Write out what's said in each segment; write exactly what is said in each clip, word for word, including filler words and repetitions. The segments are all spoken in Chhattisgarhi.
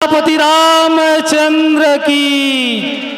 सीतापति रामचंद्र की।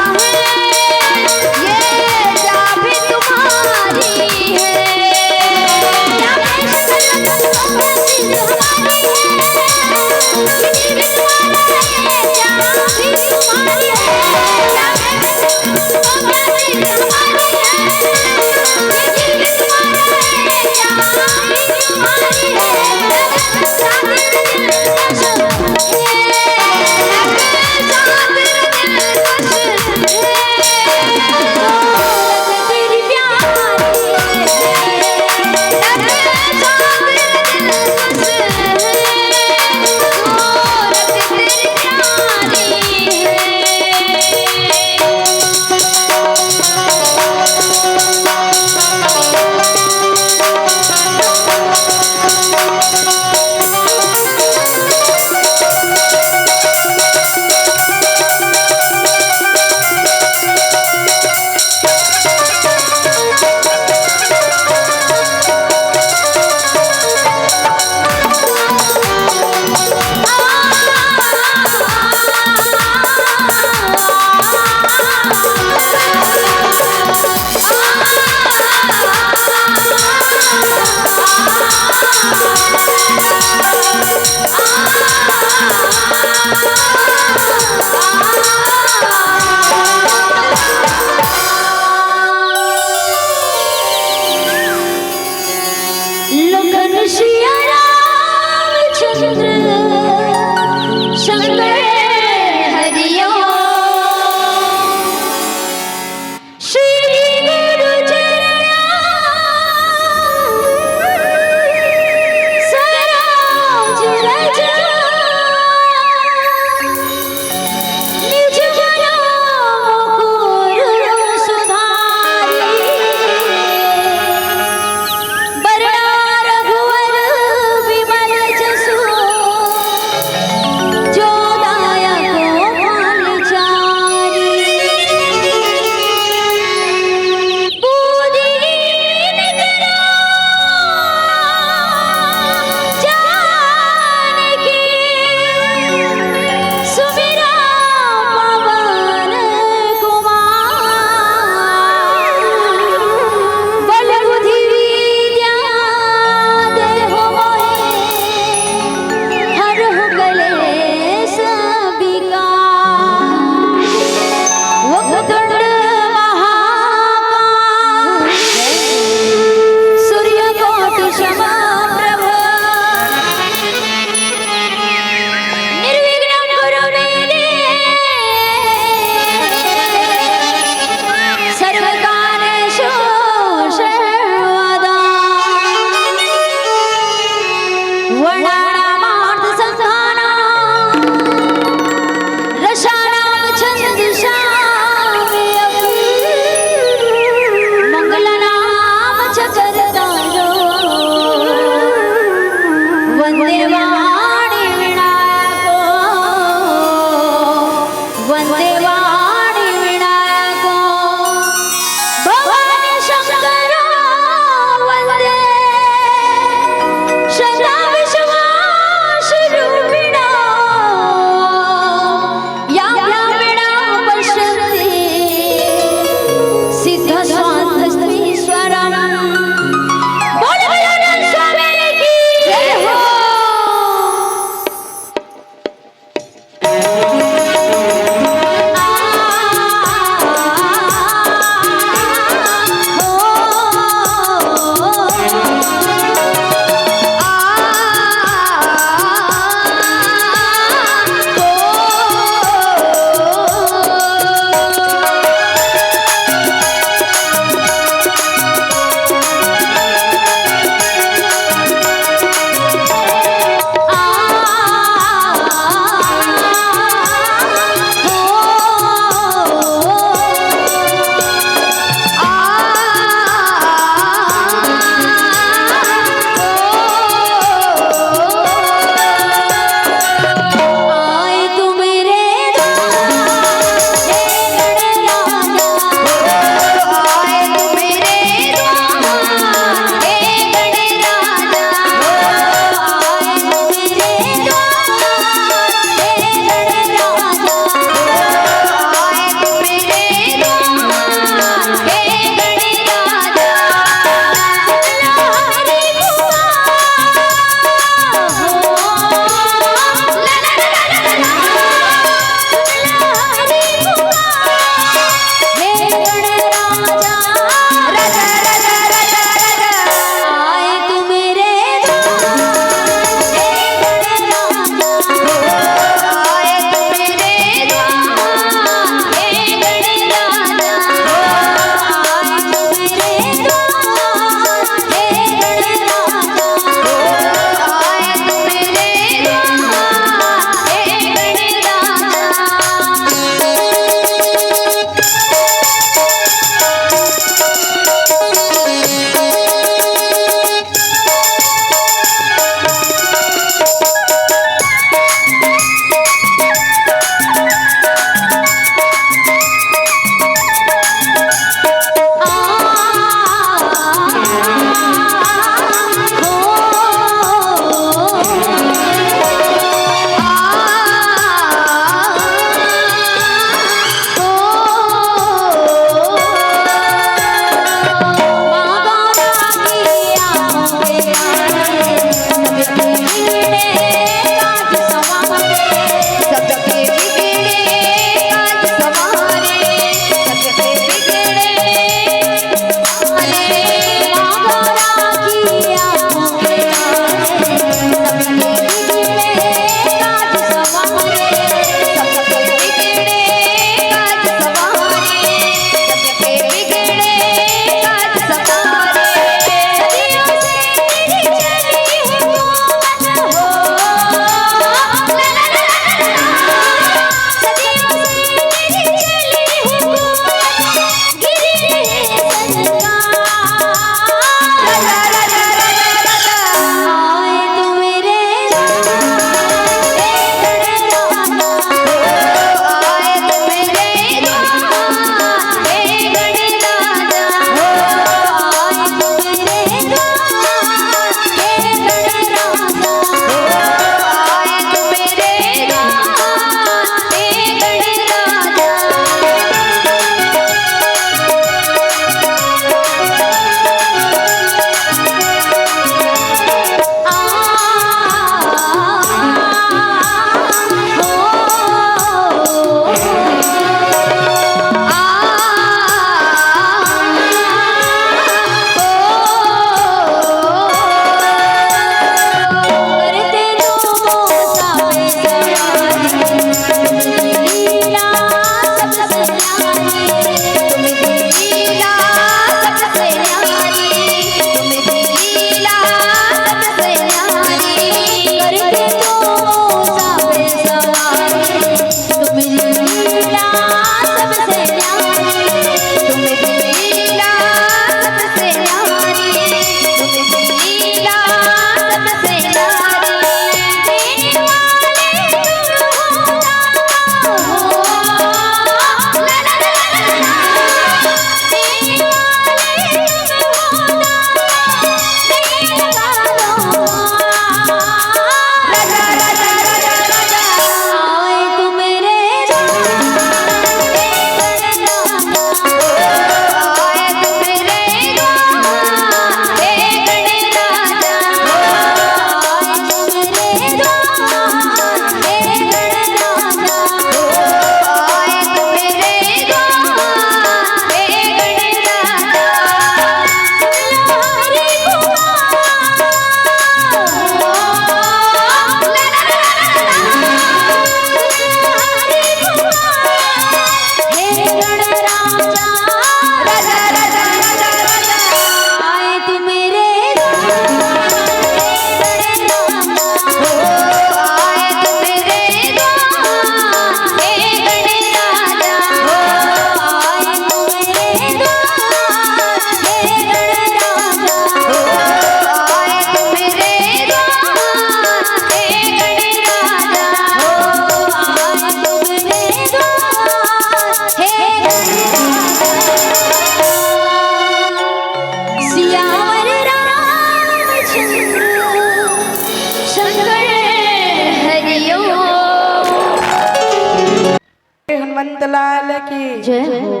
मंतलाल की जय हो।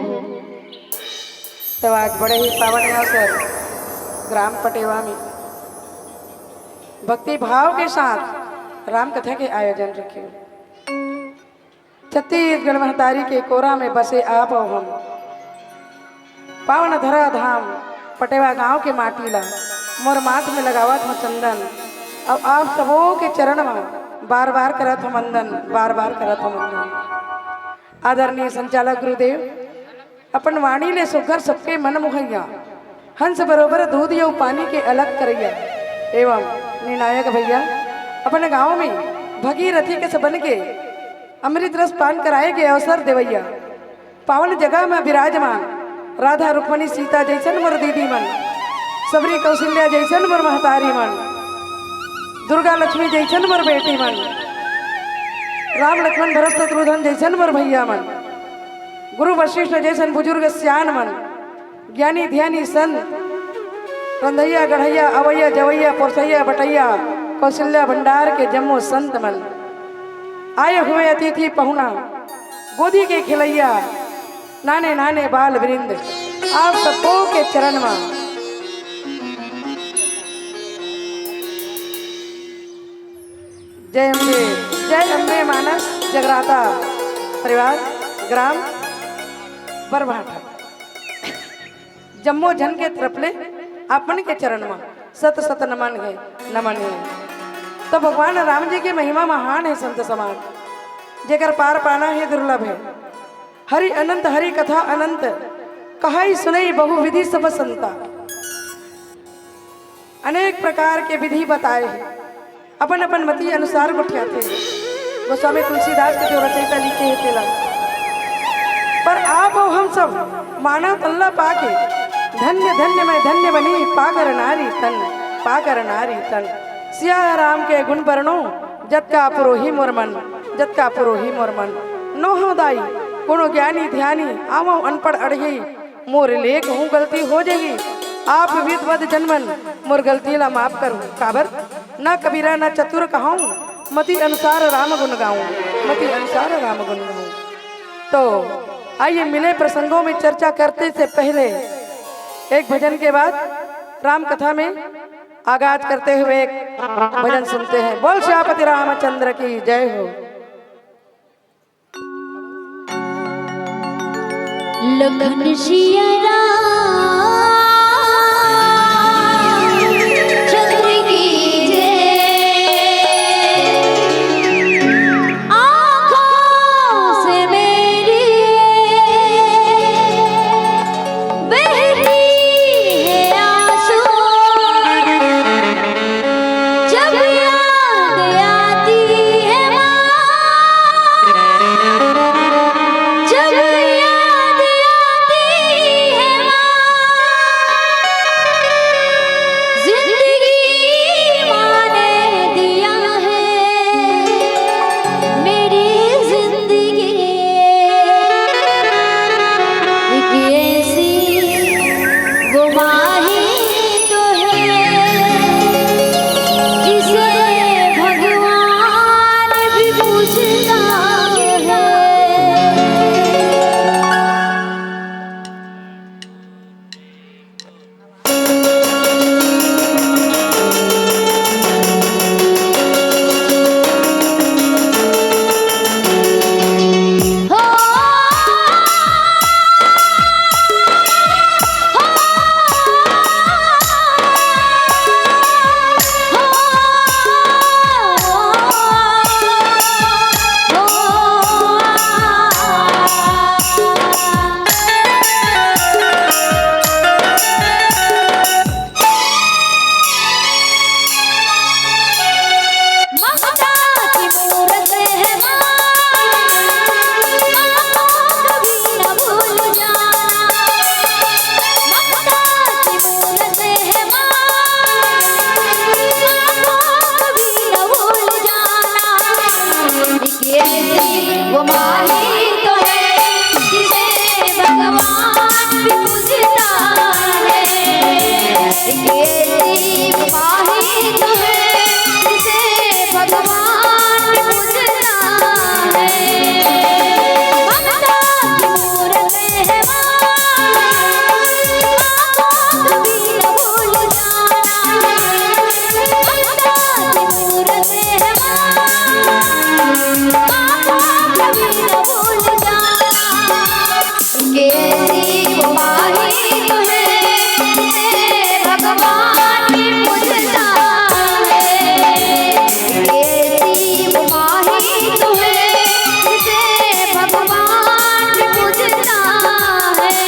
तो आज बड़े ही पावन अवसर ग्राम पटेवा में भक्ति भाव के साथ राम कथा के आयोजन रखे। छत्तीसगढ़ महतारी के कोरा में बसे आप अउ हम, पावन धरा धाम पटेवा गांव के माटी ला मोर माथ में लगावत हो चंदन, अउ आप सबो के चरण में बार बार करत हो वंदन, बार बार करत हो वंदन। आदरणीय संचालक गुरुदेव, अपन वाणी ले सुग्घर सबके मन मोहइया, हंस बरोबर दूध अउ पानी के अलग करइया एवं निर्णायक भैया, अपन गांव में भगीरथी के सबन के अमृत रस पान कराए के अवसर देवइया, पावन जगह में विराजमान राधा रुक्मणी सीता जैसन मोर दीदी मन, सबरी कौशल्या जैसन मोर महतारी मन, दुर्गा लक्ष्मी जैसन मोर बेटी मन, राम लक्ष्मण भरत शत्रुघ्न जैसन मोर भैया मन, गुरु वशिष्ठ जैसन बुजुर्ग सियान मन, ज्ञानी ध्यानी संत, रंधैया गढ़ैया, अवैया जवैया, पोरसैया बटैया, कौशल्या भंडार के जम्मो संत मन, आए हुए अतिथि पहुना, गोदी के खिलैया, नाने नाने बाल वृंद, आप सबो के चरण में जय अम्बे, जय अम्बे मानस जगराता परिवार, ग्राम बरभाटा। जम्मो झन के तरफ ले आप मन के चरण म सत सत नमन हे, नमन हे। तो भगवान राम जी के महिमा महान हे संत समाज, जेकर पार पाना हे दुर्लभ हे। हरि अनंत हरि कथा अनंत, कहई सुनई बहुविधि सब संता। अनेक प्रकार के विधि बताए हे, अपन अपन मति अनुसार गोठियाथे। गोस्वामी तुलसीदास के जो रचयिता लिखे हे तेला। पर आप अउ हम सब मानव तन ला पाके धन्य धन्य मैं धन्य बनी, पाकर नारी तन, पाकर नारी तन। सिया राम के गुण बरनो, जतका पुरोही मोर मन, जतका पुरोही मोर मन। नोहव दाई कोनो ज्ञानी ध्यानी, आवव अनपढ़ अड़ही, मोर ले कहूँ गलती हो जही, आप विद्वत जन मन मोर गलती ला माफ करो। काबर ना कबीरा ना चतुर कहाऊँ, मति अनुसार राम गुण गाऊँ, मति अनुसार राम गुण गाऊँ। तो आइए, मिले प्रसंगों में चर्चा करते से पहले एक भजन के बाद राम कथा में आगाज करते हुए एक भजन सुनते हैं। बोल सियापति रामचंद्र की जय हो। लखन सिया राम चंद्र की जय। आँखों से मेरी बहती है आंसू, जब याद आती है माँ, जब याद आती है माँ। ये शिव माही तुम्हें से भगवान पूजता है। ये शिव माही तुम्हें से भगवान पूजता है।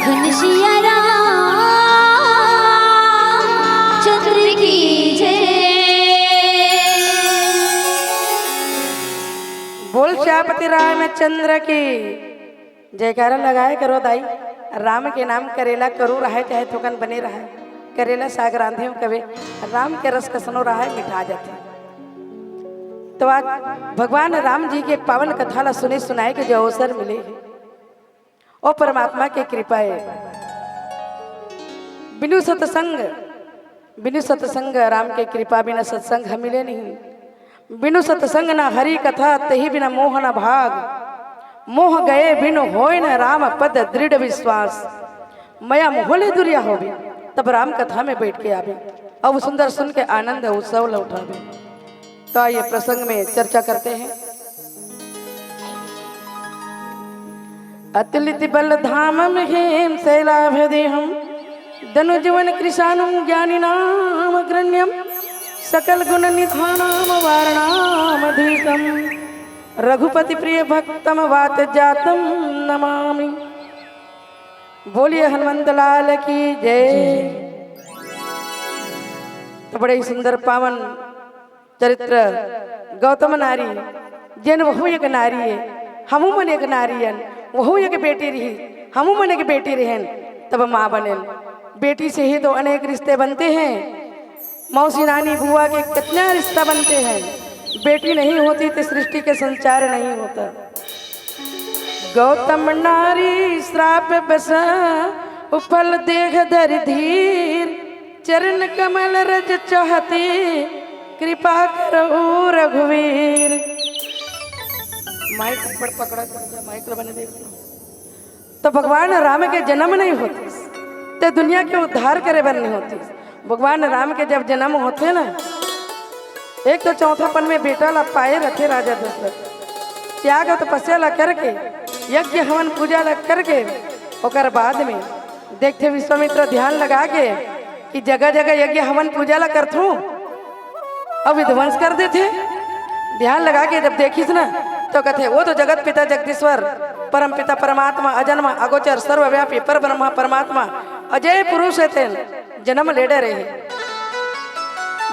घनश्याम रामचंद्र की जय। बोल श्यामपति रामचंद्र की। जयकारा लगाए करो दाई। राम के नाम करेला करू रहय, चाहे थोकन बने रहय। करेला साग रांधे हूँ कबे, राम के रस कसनो रहय, मिठा जाथे। तो आज भगवान राम जी के पावन कथा ला सुने सुनाए के जो अवसर मिले हे, ओ परमात्मा के कृपा हे। बिनु सत्संग, बिनु सत्संग राम के कृपा बिना सत्संग ह मिले नहीं। बिनु सत्संग न हरि कथा, तेहि बिना मोह न भाग। मोह गए बिनु होय न राम पद दृढ़ विश्वास। मया मोह ले दुरिया होबे, तब राम कथा में बैठ के आबे। अब सुंदर सुन के आनंद उत्सव ल उठाबे। तो आइए प्रसंग में चर्चा करते हैं। अतुलित बल धामम हेम शैलाभ देहम, दनुजवन कृशानुम ज्ञानी नाम अग्रण्यम, सकल गुण निधानाम वारणाम धीशम, रघुपति प्रिय भक्तम वात जातम नमामि। बोलिए हनुमंत लाल की जय। तो बड़े ही सुंदर पावन चरित्र गौतम नारी, जेन वहू एक नारी हे, हमू मन एक नारी हन, वहू एक बेटी रही, हमू मन एक बेटी रहेन, तब माँ बनेन। बेटी से ही तो अनेक रिश्ते बनते हैं। मौसी, नानी, बुआ के कितना रिश्ता बनते हैं। बेटी नहीं होती तो सृष्टि के संचार नहीं होता। गौतम नारी श्राप बस, उफल देह धरि धीर, चरण कमल रज चाहती, कृपा करहु रघुवीर। माइक पर पकड़ा, माइक ला बने देख। तो भगवान राम के जन्म नहीं होतिस, ते दुनिया के उद्धार करे बर नहीं होतिस। भगवान राम के जब जन्म होथे ना, एक तो चौथापन में बेटा ला पाए रथे राजा दशरथ, त्याग तपस्या ला करके, यज्ञ हवन पूजा ला करके, ओकर बाद में देखथे विश्वामित्र ध्यान लगा के कि जगह जगह यज्ञ हवन पूजा ला करथूं, अउ विध्वंस कर देथे। ध्यान लगा के जब देखिस ना, तो कथे, "वो तो जगत पिता जगदीश्वर, परम पिता परमात्मा, अजन्मा अगोचर सर्वव्यापी पर ब्रह्मा परमात्मा, अजय पुरुष हे तेन जन्म ले डरे हे।"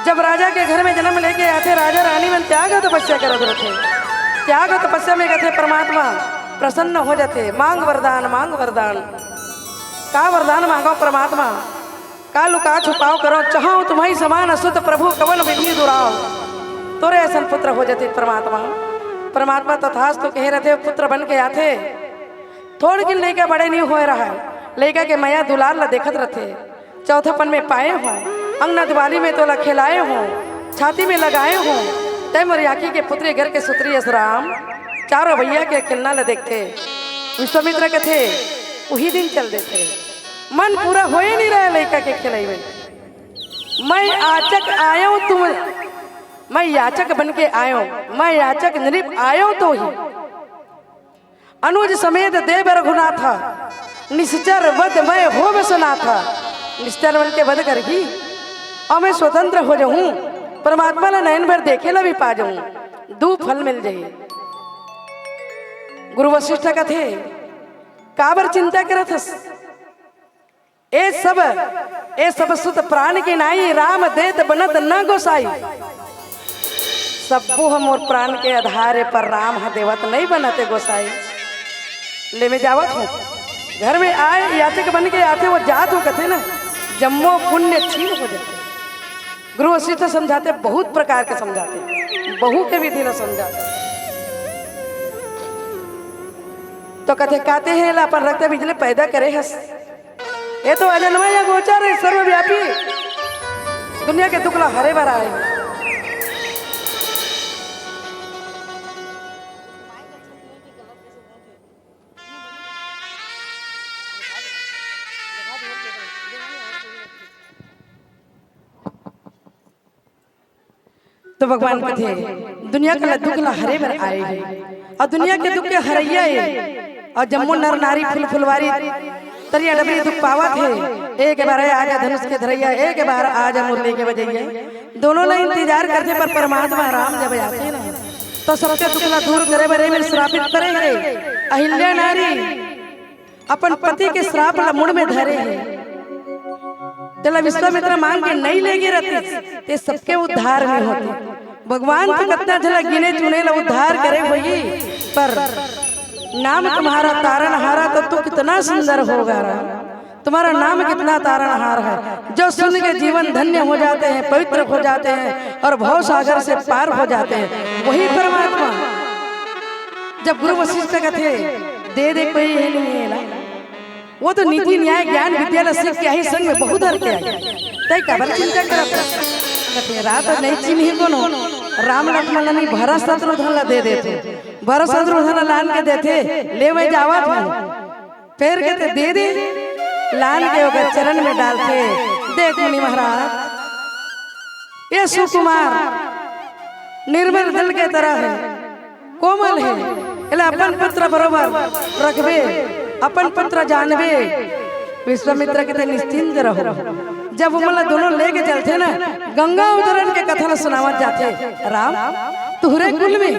जब राजा के घर में जन्म लेके आथे, राजा रानी मन त्याग तपस्या करत रथे। त्याग तपस्या में कथे, परमात्मा प्रसन्न हो जाथे, "मांग वरदान, मांग वरदान।" का वरदान मांगो परमात्मा? का लुका छुपाव करो, चाहूं तुम्हारी समान असुत प्रभु कवन विधि दुराव। तोरे असन पुत्र हो जाते परमात्मा। परमात्मा तथास्तु कहे रहते, पुत्र बन के आथे। थोड़ दिन लइका बड़े नहीं होए रहा है, लइका के मया दुलार ला देखत रहते। चौथापन में पाए हो, अंगना दिवाली में तोला खिलाए हो, छाती में लगाए हो, तय मोर आँखी के पुत्री घर के सुतरी अस राम, चारों भैया के खिलना ला देखते। विश्वामित्र कथे, उही दिन चल देते। मन पूरा होए नहीं रहा लइका के खिलई में। मैं याचक आयो तुम, मैं याचक बन के आयो, मैं याचक नृप आयो तो ही। अनुज समेत देव रघुनाथा, निश्चर वध मैं होवसु नाथा। निश्चर बन के वध करही अउ मैं स्वतंत्र हो जाहूं, परमात्मा ला नयन भर देखे ला भी पा जाहूं, दू फल मिल जाही। गुरु वशिष्ठ कथे, काबर चिंता करत हस? ए सब, ए सब सुत प्रान के नाई, राम देत बनत न गोसाई। सब्बो ह मोर प्रान के आधार ए, पर राम ह देवत नहीं बनत ए गोसाई। ले मैं जावत हूँ, घर में आए याचक बन के आथे, वो जात हो कथे ना, जम्मो पुण्य छीन हो जाथे। गुरु वशिष्ठ समझाते, बहुत प्रकार के समझाते, बहू के विधि ला समझाते। तो कथे, काते हे ला अपन रक्त बिजले पैदा करे हस। ए तो अजन्मा या गोचर हे, सर्वव्यापी, दुनिया के दुख ला हरे बर आए। तो भगवान कथे, दुनिया के दुख ला हरे बर आए हे, अउ दुनिया के दुख के हरैया हे, अउ जम्मो नर नारी फूल फुलवारी तरिया डबरी दुख पावत हे। एक बार आजा धनुष के धरैया, एक बार आजा मुरली के बजैया। दोनों ला इंतजार करथे, पर परमात्मा राम जब आथे ना, तो सबके दुख ला दूर करे बर ए मेर श्रापित करे हे अहिल्या नारी। अपन पति के श्राप ला मुड़ में धरे हे, तेला विश्वामित्र मांग के नइ लेगे रहतिस, ते सबके उद्धार नइ होते। भगवान तो कतना झन ला गिने चुने ला उद्धार करे होही, पर नाम तुम्हारा तारनहारा, तो तू कितना सुंदर होगा राम, तुम्हारा नाम कितना तारनहार है, जो सुन के जीवन धन्य हो जाते हैं, पवित्र हो जाते हैं और भव सागर से पार हो जाते हैं, वही परमात्मा। जब गुरु वशिष्ठ कथे, "दे दे, कोई हे नहीं हे ला।" वो तो नीति, न्याय, ज्ञान, विद्या ला सीख के आही, संग में बहू धर के आही। तैं काबर चिंता करत हस? कथे, "रात नहीं चिन्ही कोनो, राम लक्ष्मण नहीं, भरत शत्रुघ्न ला दे देथे।" भरत शत्रुघ्न ला लान के देथे, "ले, मैं जावत हूँ।" फेर कथे, "दे दे।" लान के ओकर चरण में डालथे। देख मुनि महाराज, ये सुकुमार निर्मल जल के तरह है, कोमल है, एला अपन पुत्र बरोबर रखबे, अपन पुत्र जानबे। विश्वामित्र कथे निश्चिंत रहो। जब वो मन ला दोनों लेके चलथे ना, गंगा उतरन के कथा ला सुनावत जाथे, "राम, तुहरे कुल में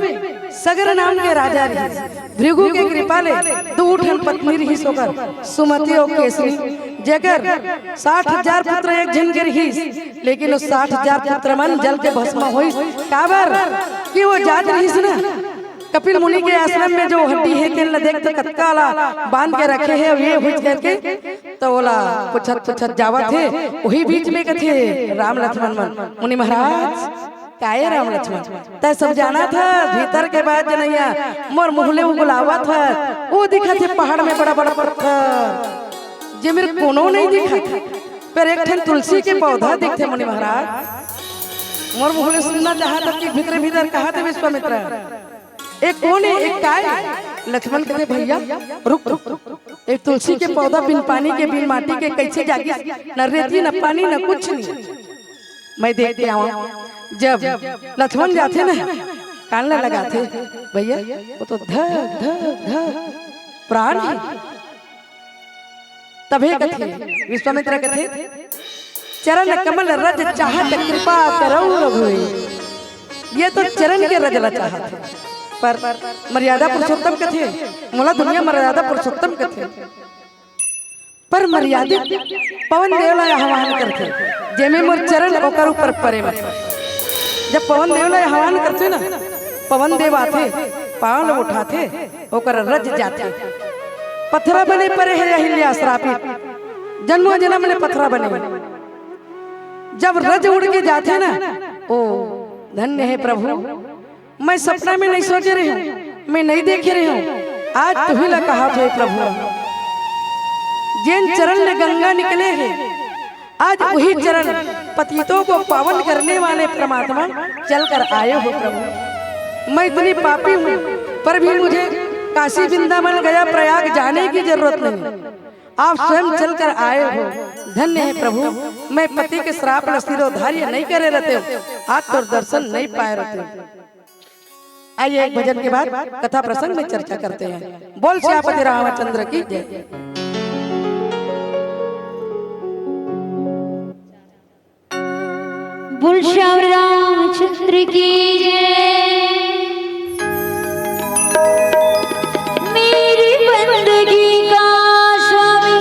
सगर नाम के राजा रहिस, भृगु के कृपा ले दू ठन पत्नी रहिस ओकर, सुमति अउ केसरी, जेकर साठ हजार पुत्र एक झन के रहिस, लेकिन वो साठ हजार पुत्र मन जल के भस्म होइस।" काबर कि वो जात रहिस ना, कपिल मुनि के आश्रम में जो हड्डी हे, तेन ला देख त कतका ला बांध के रखे हे, अउ ये होइस करके, त ओला पूछत पूछत जावत हे। वही बीच में कथे राम लक्ष्मण मन, "मुनि महाराज, काये राम लक्ष्मण, तैं सब जानत हस, भीतर के बात जनइया, मोर मुँह ले उगलावत हस, वो दिखत हे पहाड़ में बड़ा बड़ा पत्थर, जे मेर कोनो नहीं दिखत, पर एक ठन तुलसी के पौधा दिखथे मुनि महाराज।" मोर मुँह ले सुनना चाहत हस कि भीतरे भीतर कहत हे विश्वामित्र, "ए कोन हे, ए काय?" लक्ष्मण कथे, "भैया, रुक, रुक, रुक। ए तुलसी के पौधा बिन पानी के, बिन माटी के कइसे जागिस? न रेती, न पानी, न कुछ नहीं। मैं देख के आवा।" जब लक्ष्मण जाथे ना, कान ला लगाथे, भैया, वो तो धक, धक, धक प्राण हे। तभे कथे, विश्वामित्र कथे, "चरण कमल रज चाहत कृपा करौ रघुवीर।" ये तो चरण के रज ला चाहत हे, पर मर्यादा पुरुषोत्तम कथे, मोला दुनिया मर्यादा पुरुषोत्तम कथे, पर मर्यादित पवन देव ला आह्वान करथे, "जेमे मोर चरण ओकर ऊपर परे मत।" जब पवन देव ला आह्वान करथे ना, पवन देव आथे, पाँव ला उठाथे, ओकर रज जाथे। पथरा बने परे हे अहिल्या श्रापित, जन्मों जन्म ले पथरा बने। जब रज उड़ के जाथे ना, ओ धन्य हे प्रभु, मैं सपना में नहीं सोचे रहे हूँ, मैं नहीं देखे रहे हूँ, आज तुही ला कहत हों प्रभु। जेन चरण ले गंगा निकले हे, आज वही चरण पतितों को पावन करने वाले परमात्मा चल कर आए हो प्रभु। मैं इतनी पापी हूँ, पर भी मुझे काशी, वृंदावन, गया, प्रयाग जाने की जरूरत नहीं, आप स्वयं चल कर आए हो। धन्य हे प्रभु, मैं पति के श्राप ला शिरोधार्य नहीं करे रहतेंव, आज तोर दर्शन नहीं पाए रहतेंव। आइए, एक भजन के बाद कथा प्रसंग में चर्चा करते हैं। बोल सियापति रामचंद्र की जय। बोल श्याम रामचंद्र की जय। मेरी बंदगी का स्वामी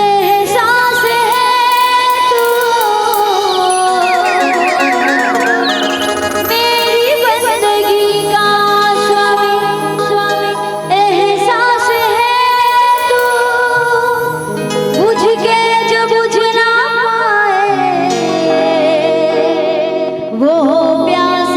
एहसास है तू, मेरी बंदगी का स्वामी, स्वामी एहसास है तू, बुझ के जो बुझ ना पाए, वो प्यास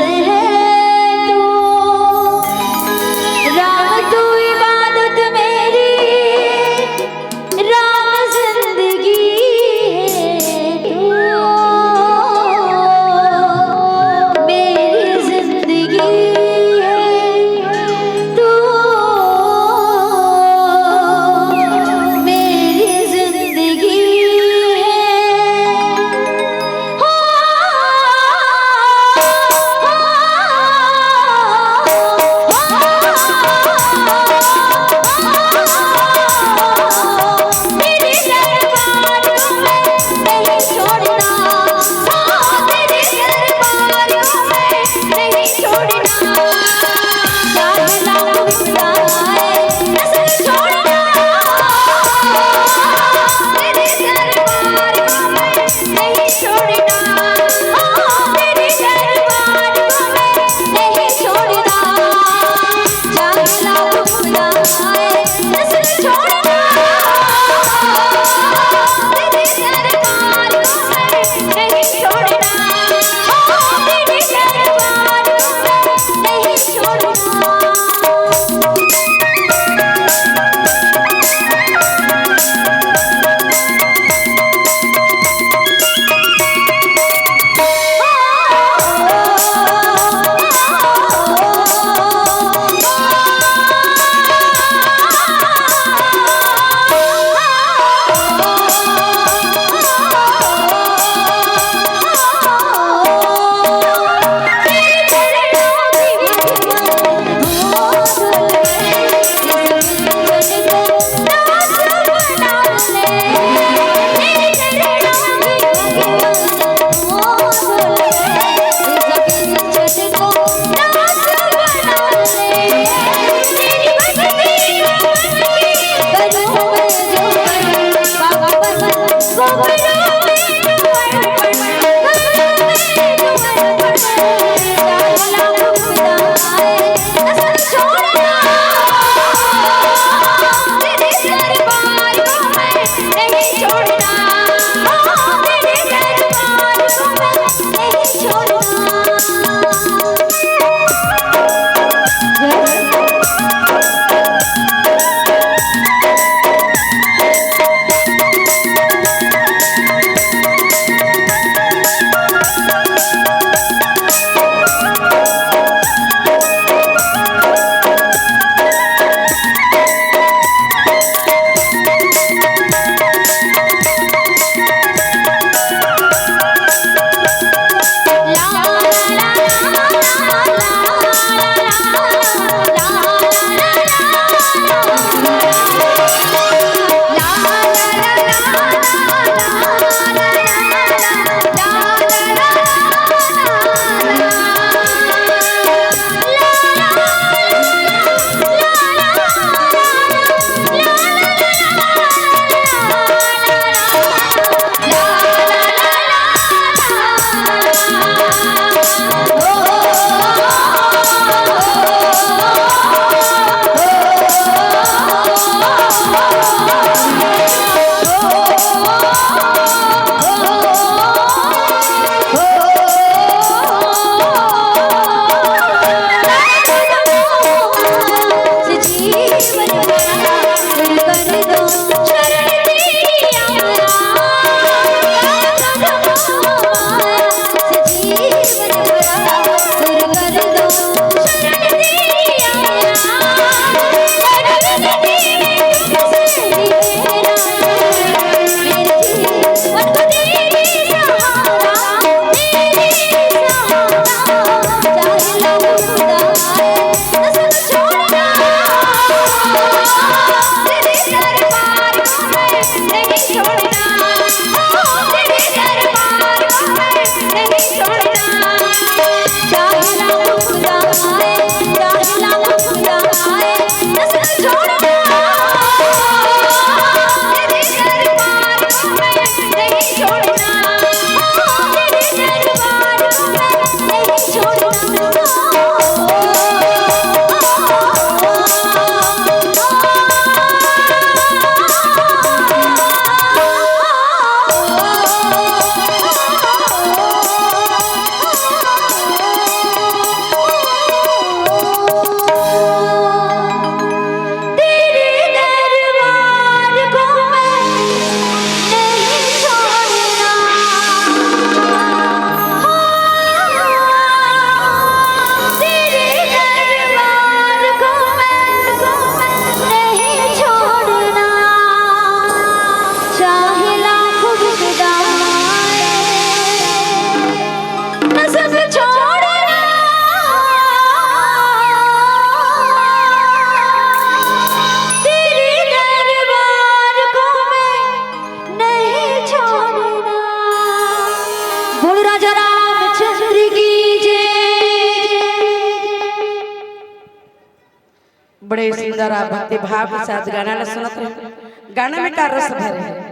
बड़े सुंदर आप भक्ति भाव के साथ गाना ला सुनत रहे। गाना में का रस भरे है।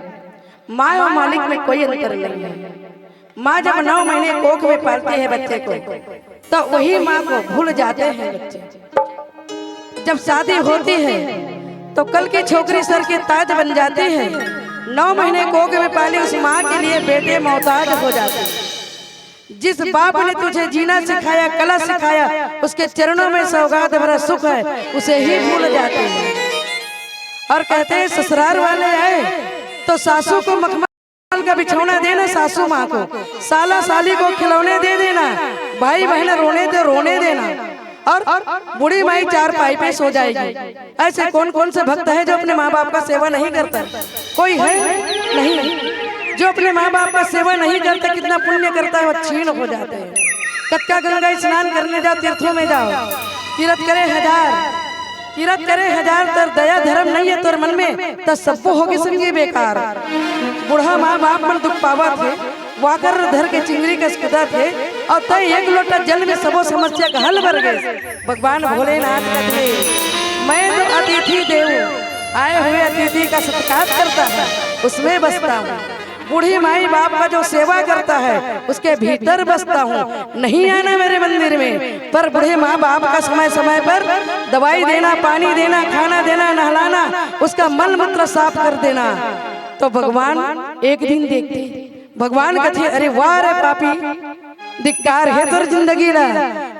माँ और मालिक में कोई अंतर नहीं है। माँ जब नौ महीने कोख में पालती है बच्चे को, तो वही माँ को भूल जाते हैं बच्चे। जब शादी होती है तो कल की छोकरी सर के ताज बन जाती है। नौ महीने कोख में पाली उस माँ के लिए बेटे मोहताज हो जाते हैं। जिस बाप ने तुझे जीना सिखाया, कला सिखाया, उसके चरणों में सौगात भरा सुख है, उसे ही भूल जाते हैं। और कहते हैं, ससुराल वाले आए तो सासू को मखमल का बिछौना देना, सासू माँ को, साला साली को खिलौने दे देना, भाई बहन रोने तो रोने देना, और बूढ़ी माई चारपाई पे सो जाएगी। ऐसे कौन कौन से भक्त है जो अपने माँ बाप का सेवा नहीं करता? कोई है? नहीं। जो अपने माँ बाप का सेवा नहीं करता, कितना पुण्य करता है, वो क्षीण हो जाते हैं। कतका गंगा स्नान करने जाओ, तीर्थों में जाओ, तीरथ करे हजार, तीरथ करे हजार, तोर दया धर्म नहीं है तोर मन में, त सब्बो होगे संगी बेकार। बूढ़ा माँ बाप मन दुख पावत हे, वाकर धर के चिंगरी कस कुदत हे, और तय एक लोटा जल में सबो समस्या का हल बर गए। भगवान भोलेनाथ कहते, मैं तो अतिथि देव, आए हुए अतिथि का सत्कार करता है, उसमें बसता हूँ। बूढ़े माई बाप का जो सेवा करता है, उसके भीतर बसता हूँ। नहीं आना मेरे मंदिर में, पर बूढ़े माँ बाप का समय समय पर दवाई देना, पानी देना, खाना देना, नहलाना, उसका मल मूत्र साफ कर देना। तो भगवान एक दिन देखते, भगवान कथे, अरे वाह रे पापी, धिक्कार हे तोर जिंदगी ला।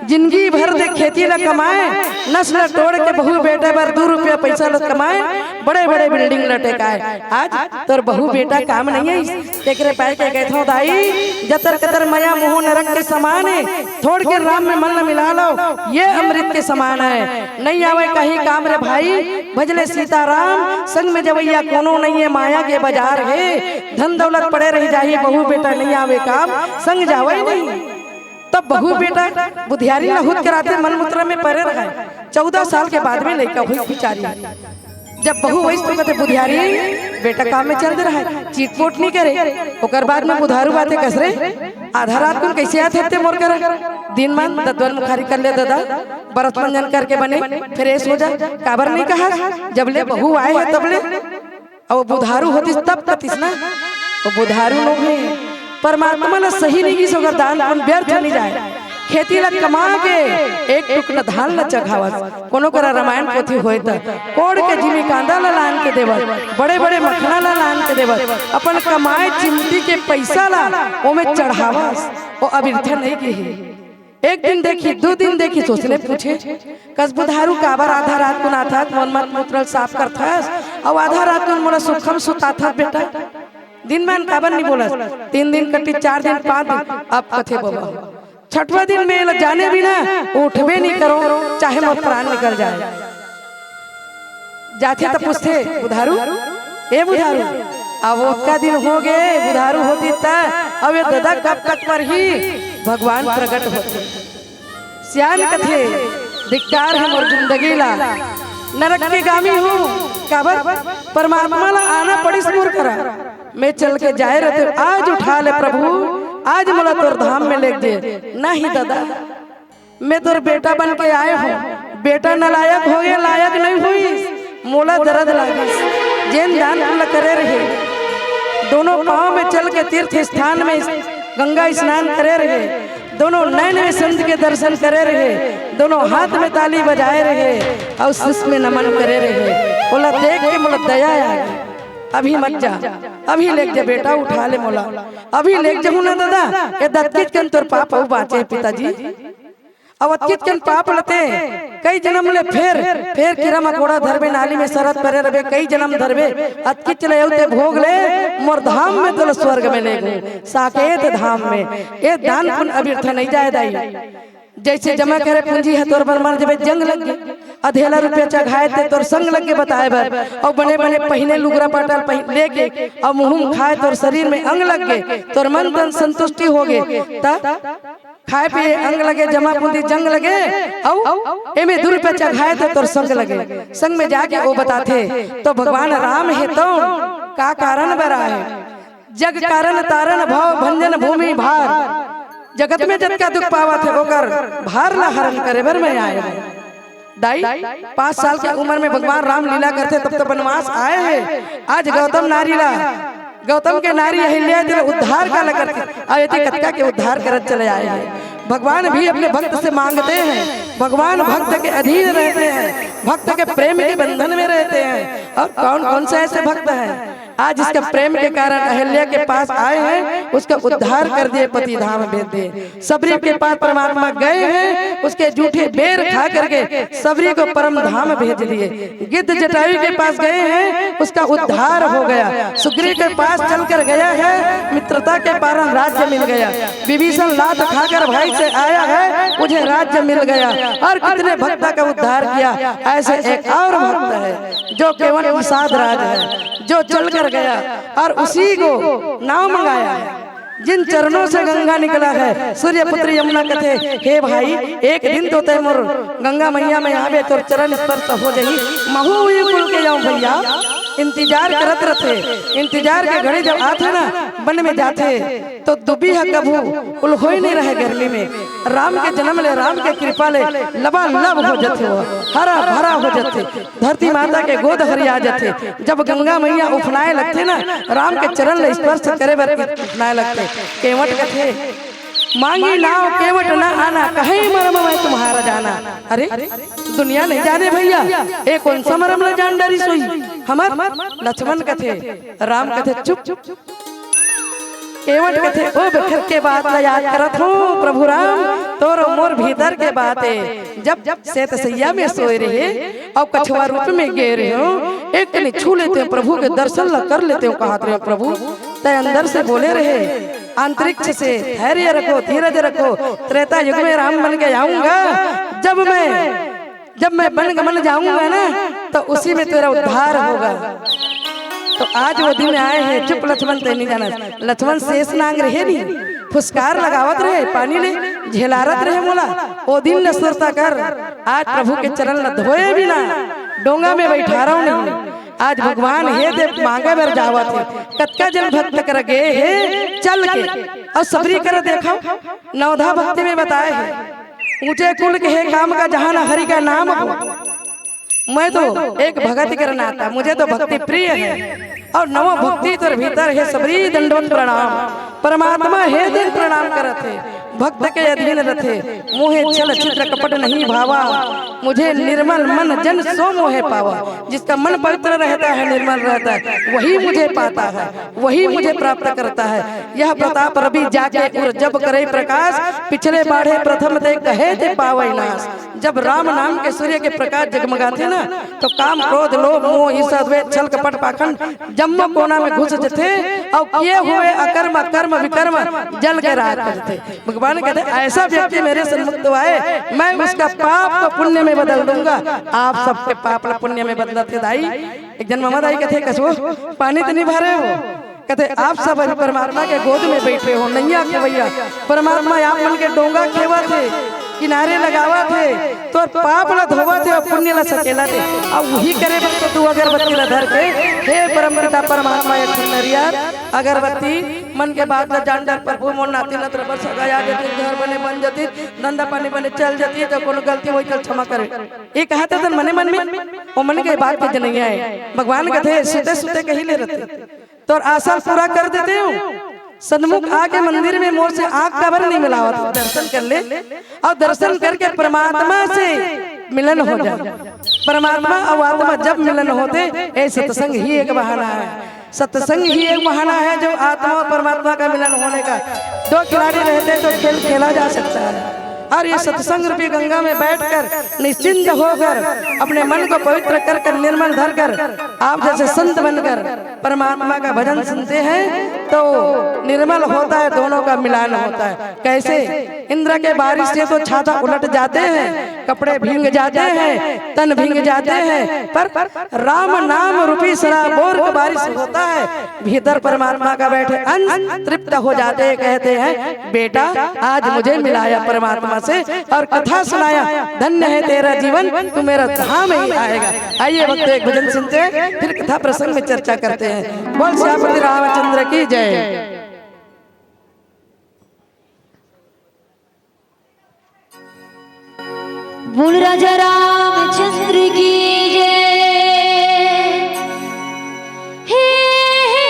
जिंदगी भर दे खेती ला कमाए, नस ला टोर के बहू बेटा बर दू रुपया पैसा ला कमाए, बड़े बड़े बिल्डिंग ला टेकाए। आज तोर बहू बेटा काम नहीं है, तेकरे पाए के कहत हूँ दाई, जतर कतर मया मुँह नरक के समान है, छोड़ के राम में मन ला मिला लो, ये अमृत के समान है। नहीं आवे कहीं काम रे भाई, भजले सीताराम, संग में जवैया कोनो नहीं है, माया के बाजार है। धन दौलत पड़े रह जाही, बहू बेटा नहीं आवे काम, संग जावे नहीं। तब बहू बेटा बुधियारी लहुत कराते मल मूत्र में परे रहे। चौदह साल के बाद में लइका हुई बिचारी। जब बहू वइस तो कहते, बुधियारी, बेटा काम में चल दे रहा है, चीट पोट नहीं करे। ओकर बाद में बुधारू बाते कस रे, आधा रात को कैसे आत हते मोर करा? दिन मान दतवन मुखारी कर ले दादा, बरत मंजन करके बने, फ्रेश हो जा। काबर नहीं कहा, जब ले बहू आए है तब ले। अउ बुधारू होतिस तब कतिस ना, वो बुधारू लोग हे। परमात्मा ला सही नहीं गिस, ओकर दान पुण्य व्यर्थ नहीं जाए। खेती ला कमा के एक टुकड़ा धान ला चघावस, कोनो करा रामायण पोथी होए त कोड़ के जिमी कांदा ला लान के देवस, बड़े बड़े मखना ला लान के देवस, अपन कमाए चिमटी के पैसा ला ओमे चढ़ावस, वो अबिरथा नहीं गे हे। एक दिन देखी, दू दिन देखी, सोचने पूछे, कस बुधारू काबर आधा रात कुन आथस, मोर मल मूत्र साफ करथस, अउ आधा रात कुन मोला सुखम सुताथस बेटा। दिन मान काबर नहीं बोलस? तीन दिन कटी, चार दिन, पाँच दिन, अब कथे बबा। छठवां दिन में ल जाने बिना उठबे नहीं करो, चाहे मोर प्राण निकल जाए। जाथे त पूछथे, बुधारू, ए बुधारू, अब ओतका दिन हो गे, बुधारू होतिस त, अब ये ददा कब तक मरही? भगवान प्रगट होथे। सियान कथे, धिक्कार हे मोर जिंदगी ला, नरक के गामी हूँ। काबर? परमात्मा ला आना पड़िस मोर करा। मैं चल के जाए रहते, आज उठा ले प्रभु, आज मोला तोर धाम में लेग दे। नहीं ददा, मैं तोर बेटा बन के आए हूँ, बेटा नलायक हो गे, लायक नहीं होइस, मोला दरद लागिस। जेन दान पुण्य करे रहे, दोनों पाँव में चल के तीर्थ स्थान में गंगा स्नान करे रहे, दोनों नैन में संत के दर्शन करे रहे, दोनों हाथ में ताली बजाए रहे अउ शीश में नमन करे रहे। ओला देख के मोला दया आ गे। अभी मत जा, अभी लेग जा बेटा, उठा ले मोला, अभी लेग जहूँ ना ददा, ये दतकिच कन तोर पाप अउ बाँचे पिताजी। अउ अतकिच कन पाप ल ते कई जनम ले फेर, फेर कीरा मकोड़ा धरबे, नाली में सरत परे रबे, कई जनम धरबे, अतकिच ले अउ ते भोग ले, मोर धाम में तोला स्वर्ग में लेगहूँ, साकेत धाम में। ए दान पुण्य अबिरथा नहीं जाए दाई। जैसे जमा करे पूंजी ह तोर बर मर जबे, जंग लग गे, अधेला रुपया चघाए ते तोर संग लग गे बताए बर, अउ बने बने पहिने लुगरा पाटल पहिन लेके, अउ मुँह खाए तोर शरीर में अंग लग गे, तोर मन तन संतुष्टि हो गे, त खाए पिए अंग लगे, जमा पूंजी जंग लगे, अउ एमे दू रुपया चघाए त तोर संग लगे। संग में जाके वो बताथे, तो भगवान राम हे तो का कारण बर आए? जग कारण तारण भव भंजन भूमि भार। जगत में जतका दुख पावत हे, ओकर भार ला हरण करे बर मैं आए हूँ। दाई, पाँच साल के उम्र में भगवान राम लीला करथे, तब तो वनवास आए हे। आज गौतम नारी ला, गौतम के नारी अहिल्या तेला उद्धार काला करथे, अउ एती कतका के उद्धार करत चले आए हे। भगवान भी अपने भक्त से मांगते हैं, भगवान भक्त के अधीन रहते हैं, भक्त के प्रेम के बंधन में रहते हैं। और कौन कौन से ऐसे भक्त हैं आज इसके प्रेम के कारण अहिल्या के पास आए हैं, उसका उद्धार कर दिए, पति धाम भेज दिए। सबरी के पास परमात्मा गए हैं, उसके जूठे बेर खा करके सबरी को परम धाम भेज दिए। गिद्ध जटायु के पास गए हैं, उसका उद्धार हो गया। सुग्रीव के पास चलकर गया है, मित्रता के कारण राज्य मिल गया। विभीषण लात खाकर भाई से आया है, मुझे राज्य मिल गया। और कितने भक्त का उद्धार किया। ऐसे एक और भक्त है जो केवल निषाद राज है, जो चलकर गया और उसी को नाव मंगाया है। जिन चरणों से गंगा निकला है, सूर्यपुत्र यमुना कथे, हे भाई, एक दिन तो तय मोर गंगा मैया में आवे, तोर चरण स्पर्श हो जाही, महू हुई कुल के जाऊं भैया। इंतजार करत रथे, इंतजार के घड़ी जब आथे ना, वन में जाथे, तो दुबी ह कभू उलहोई नहीं रहे गर्मी में। राम के जन्म ले, राम के कृपा ले लबालब हो जथे, वो हरा भरा हो जथे, धरती माता के गोद हरिया जथे। जब गंगा मैया उफनाए लगथे ना, राम के चरण ले स्पर्श करे बर उफनाए लगथे। केवट कथे, मांगी नाव केवट न आना, कहे मरम मैं तुम्हारा जाना। अरे, दुनिया नहीं जाने भैया, ए कौन सा मरम ला जान डरिस होही हमर? लक्ष्मण कथे, राम कथे, चुप। केवट कथे, ओ बेखर के बात ला याद करत हूँ प्रभु राम, तोर मोर भीतर के बात है। जब सेतसैया में सोए रहे और कछुआ रूप में गे रहे हो, एक कनी छू लेते हैं, प्रभु के दर्शन ला कर लेते हो, कहत रहे हो प्रभु। तय अंदर से बोले रहे, अंतरिक्ष से, धैर्य रखो, धीरज रखो, त्रेता युग में राम बन के आऊंगा। जब मैं, जब मैं वन गमन जाऊंगा ना, तो उसी में तेरा उद्धार होगा। तो आज वो दिन आए हैं, चुप लक्ष्मण, ते नहीं जाना। लक्ष्मण शेष नांग रहे नहीं, फुसकार लगावत रहे, पानी ले झेलारत रहे मोला। ओ दिन ल सुरता कर, आज प्रभु के चरण ल धोए बिना डोंगा में बैठारव नहीं। आज भगवान हे दे मांगे बर जावत हे, कतका जन भक्त कर गे हे चल के। अउ सबरी कर देखव, नवधा भक्ति में बताए हे, ऊंचे कुल के हे काम का जहान हरि का नाम हो। मैं तो एक भगत कर नाता, मुझे तो भक्ति प्रिय है। अउ नव भक्ति तोर भीतर हे, सबरी दंडवत प्रणाम। परमात्मा हे दिन प्रणाम करत हे, भक्त के अधीन रथे। मोहे छल छिद्र कपट नहीं भावा, मुझे निर्मल मन जन सो मोहे पावा। जिसका मन पवित्र रहता है, निर्मल रहता है, वही मुझे पाता है, वही मुझे प्राप्त करता है। यह प्रताप रवि जाके उर जब करे प्रकाश, पिछले बाढ़े प्रथम ते कहे ते पावै नाश। जब राम नाम के सूर्य के प्रकाश जगमगाथे ना, तो काम, क्रोध, लोभ, मोह, ईर्ष्या, द्वेष, छल, कपट, पाखंड जम्मो कोना में घुस जथे, अउ किए हुए अकर्म, कर्म, विकर्म जल के राख हो जथे। भगवान कहते, ऐसा व्यक्ति मेरे सन्मुख तो आए, मैं उसका पाप को पुण्य में बदल दूंगा। आप सबके पाप ला पुण्य में बदलत हे दाई। एक जन ममा दाई कथे, कसो पानी तो नहीं भरे हो? कथे, आप सब अभी परमात्मा के गोद में बैठे हो, नैया खेवैया। परमात्मा आप मन के डोंगा खेवत हे, किनारे लगावत हे, तोर पाप ला धोवत हे अउ पुण्य ला सकेलत हे। अउ वही करे बर तो तू अगरबत्ती ला धर के, हे परम पिता परमात्मा, एक ठन नरियर अगरबत्ती मन के बात ला जान डर प्रभु, मोर नाती नत रबर सगा आ जतिस, घर बने बन जतिस, धंधा पानी बने चल जतिस, तो कोनो गलती होही त क्षमा करे। ये कहा था तन मने मन में, ओ मन के बात के जनैया हे। भगवान कथे, सुते सुते कही ले रथे। तोर आशा पूरा कर देते हो। सन्मुख आके मंदिर में मोर से आंख काबर नहीं मिलावत, दर्शन कर ले, अउ दर्शन करके परमात्मा से मिलन हो जाए। परमात्मा अउ आत्मा जब मिलन होथे, ए सत्संग ही एक बहाना है। सत्संग ही एक बहाना है जो आत्मा और परमात्मा का मिलन होने का। दो खिलाड़ी रहते तो खेल खेला जा सकता है, और ये सत्संग रूपी गंगा में बैठकर निश्चिंत होकर अपने मन को पवित्र कर कर, निर्मल धर कर, आप जैसे संत बनकर परमात्मा का भजन सुनते हैं तो निर्मल होता है, दोनों का मिलान होता है। कैसे? इंद्र के बारिश से तो छाता उलट जाते हैं, कपड़े भींग जाते हैं, तन भींग जाते हैं, पर राम नाम रूपी सराबोर का बारिश होता है। भीतर परमात्मा का बैठे अंश तृप्त हो जाते हैं, कहते हैं, बेटा, आज मुझे मिलाया परमात्मा से और कथा सुनाया, धन्य है तेरा जीवन, तू मेरा धाम ही आएगा। आइए भक्त, एक भजन सुनते हैं, फिर कथा प्रसंग में चर्चा करते हैं। बोल सियापति रामचंद्र की जय। बोल राजा रामचंद्र की जय। हे, हे,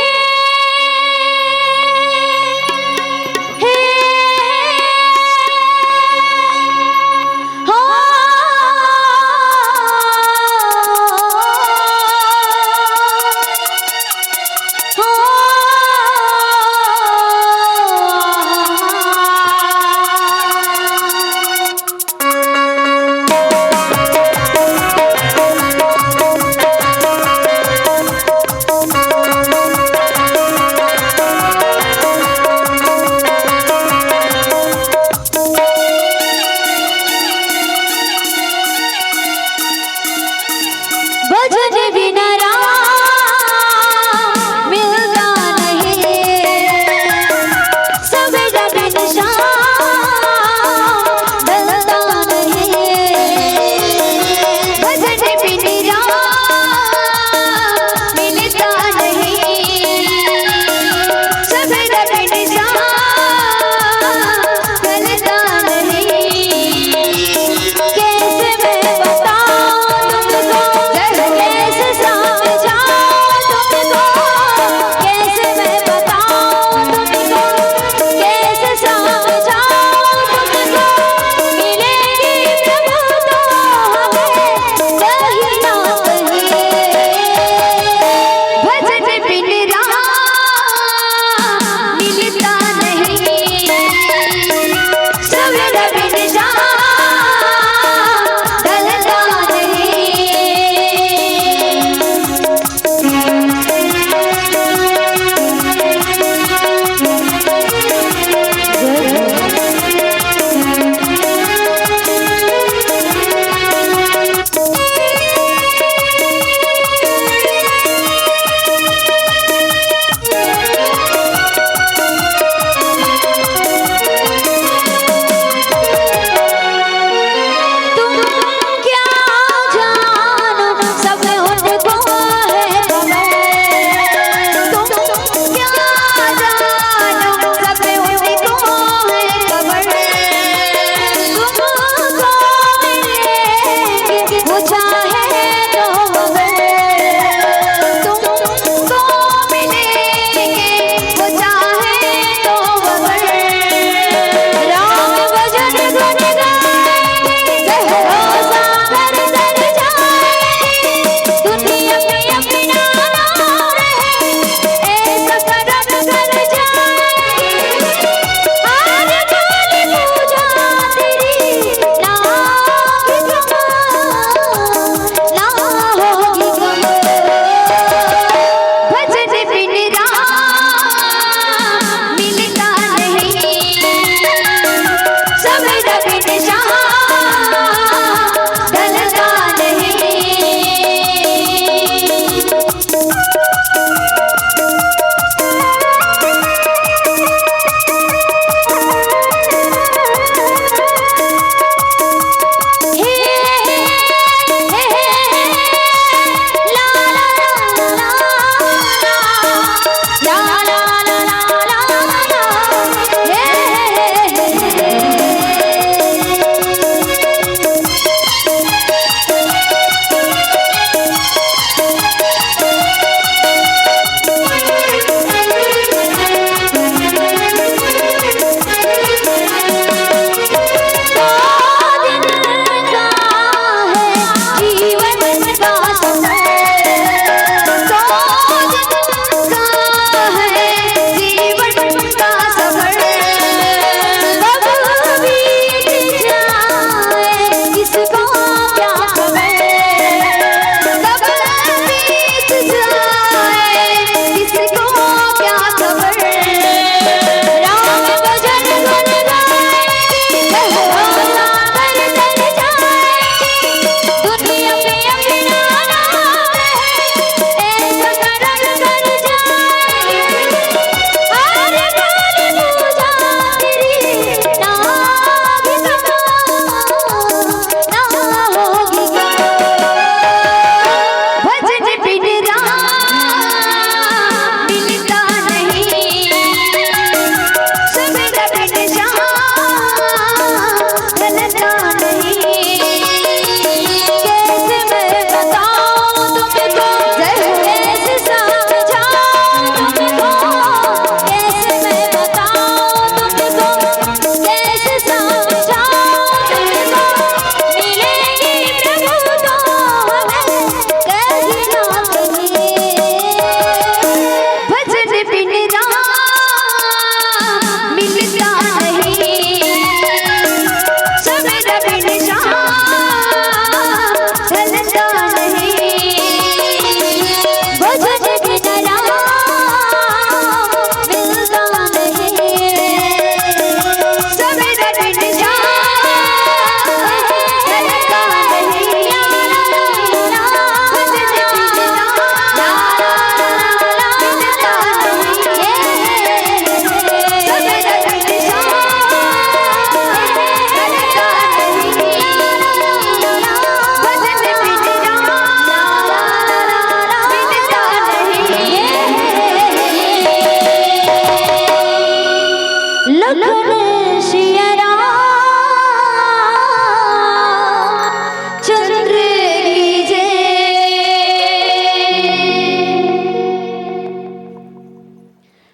हे, हे, हो, हो।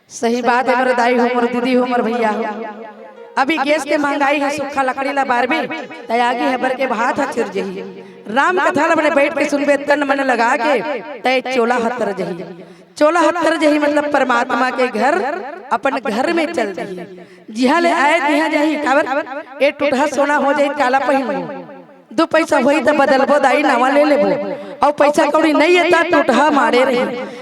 सही बात हे, मोर दाई हो, मोर दीदी हो, मोर भैया हो। अभी गैस के महंगाई हे, सुक्खा लकड़ी ला बारबे, तय आगी हे बर के भात ह चिर जही। राम कथा ला बने बइठ के सुनबे, तन मन लगा के, तय चोला ह तर जही। चोला ह तर जही मतलब परमात्मा के घर, अपन घर में चल जही। जिहां ले आए तिहां जाही, काबर? ए टूटहा सोना हो जाही, काला पहिनबो? दू पइसा होही त बदलबो दाई, नवा ले लेबो। अउ पइसा कौड़ी नइ हे त टूटहा माड़े रही।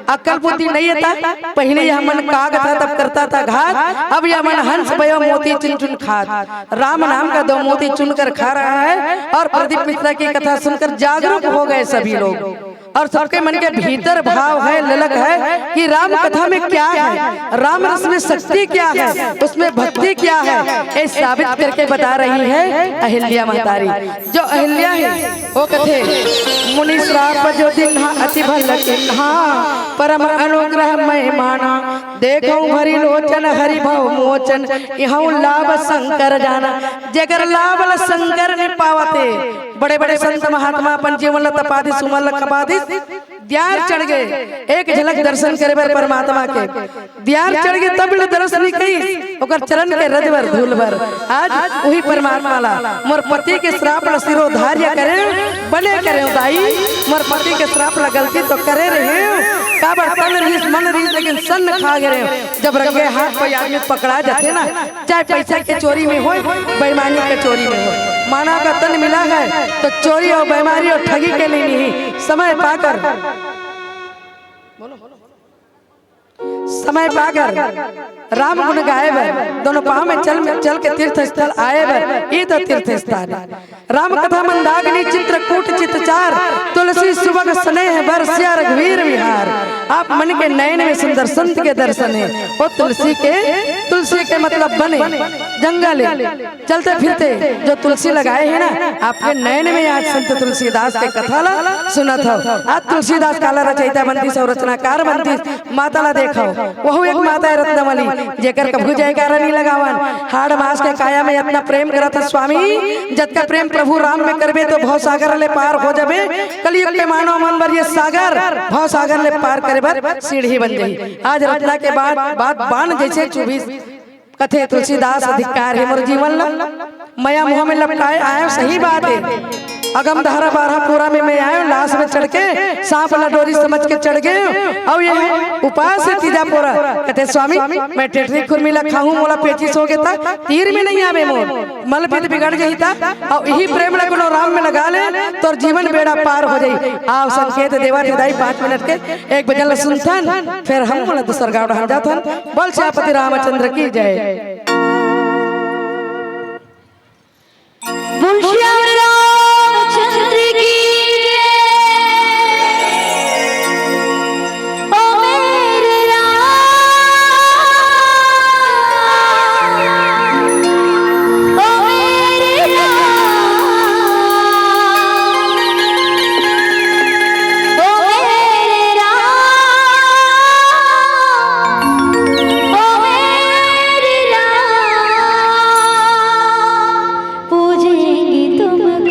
अक्कल बुद्धि नइ हे त पहिले हमन काग था तब करता था घात, अब ये मन हंस भयो मोती चुन चुन खात। राम नाम का दो मोती चुनकर खा रहा है और प्रदीप मिश्रा की कथा सुनकर जागरूक हो गए सभी लोग। और सबके मन के भीतर भाव है, ललक है कि राम कथा में क्या है, राम रस में शक्ति क्या है, उसमें भक्ति क्या है, ये साबित करके बता रही है अहिल्या महतारी। जो अहिल्या हे, वो कथे, "मुनि श्राप जो दिन्हा अति भल किन्हा, परम अनुग्रह मैं माना। देखो भरी लोचन हरि भव मोचन, इहउ लाभ शंकर जाना।" जेकर लाभ ल शंकर नइ पावत हे, बड़े-बड़े संत महात्मा अपन जीवन ल तपा दिस, उमर ल खपा दिस, दियार चढ़ गे एक झलक दर्शन करे बर परमात्मा के। दियार चढ़ गे तब ले दरस नइ कइस, ओकर चरण के रज बर धूल बर। आज उही परमात्मा ला, मोर पति के श्राप ला शिरोधार्य करे, बने करे दाई, मोर पति के श्राप ला गलती तो करे रहे, काबर तन रहिस, मन रहिस, लेकिन सन्न खा गे रहे। जब रंगे हाथ कोई आदमी पकड़ा जाथे ना, चाहे पइसा के चोरी में होय, बेईमानी के चोरी में होय, मानव का तन मिला है तो चोरी अउ बेईमानी अउ ठगी के नइ मिलही। समय पाकर, समय पाकर राम गुण गाए बर, दोनों पाँव में चल, चल के तीर्थ स्थल आए बर, ये तो तीर्थ स्थान हे। राम कथा मंदाकिनी चित्रकूट चितचार, तुलसी सुभग स्नेह बरसिया रघुवीर विहार। आप मन के नयन में सुंदर संत के दर्शन हे। वो तुलसी के, तुलसी के मतलब बने, जंगल हे। चलते फिरते जो तुलसी लगाए हे ना, आपके नयन में आज संत तुलसीदास के कथा ला सुनत हव। आज तुलसीदास काला रचयिता बनतिस अउ रचनाकार बनतिस, माता ला देखव, वहू एक माता हे रत्नवली, जेकर कभू जयकारा नइ लगावन। हाड़ मांस के काया में अतना प्रेम करत हे स्वामी, जतका प्रेम प्रभु राम में करबे तो भवसागर ले पार हो जाबे। कलयुग के मानव मन बर ये सागर, भवसागर ले पार करे बर सीढ़ी बन जाही। आज रचना के बाद बात बाण जइसे चुभिस। कथे तुलसीदास अधिकार हे मोर जीवन ला, मया मुँह में लपटाए आयो, सही बात हे। अगम धारा बारह पूरा में मैं आयो, लाश में चढ़ के, सांप ला डोरी समझ के चढ़ गे, अउ ये उपास हे तीजा पोरा। कथे स्वामी, मैं टेटरी खुरमी ला खाहूं, मोला पेचिस हो गे त तीर में नइ आवे मोर, मल पित्त बिगड़ जही त, अउ इही प्रेम ला कोनो राम में लगा ले, तोर जीवन बेड़ा पार हो जाही। आव संकेत देवत हे दाई, पाँच मिनट के एक भजन ला सुनथन, फेर हम मोला दूसर गांव डहर जाथन। बोल सियापति रामचंद्र की जय। बोल श्याम रामचंद्र की जय। ओ मेरे राम, ओ मेरे राम, ओ मेरे राम, ओ मेरे राम, पूजेंगे तुमको।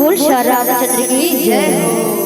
बोल श्री रामचंद्र की जय हो।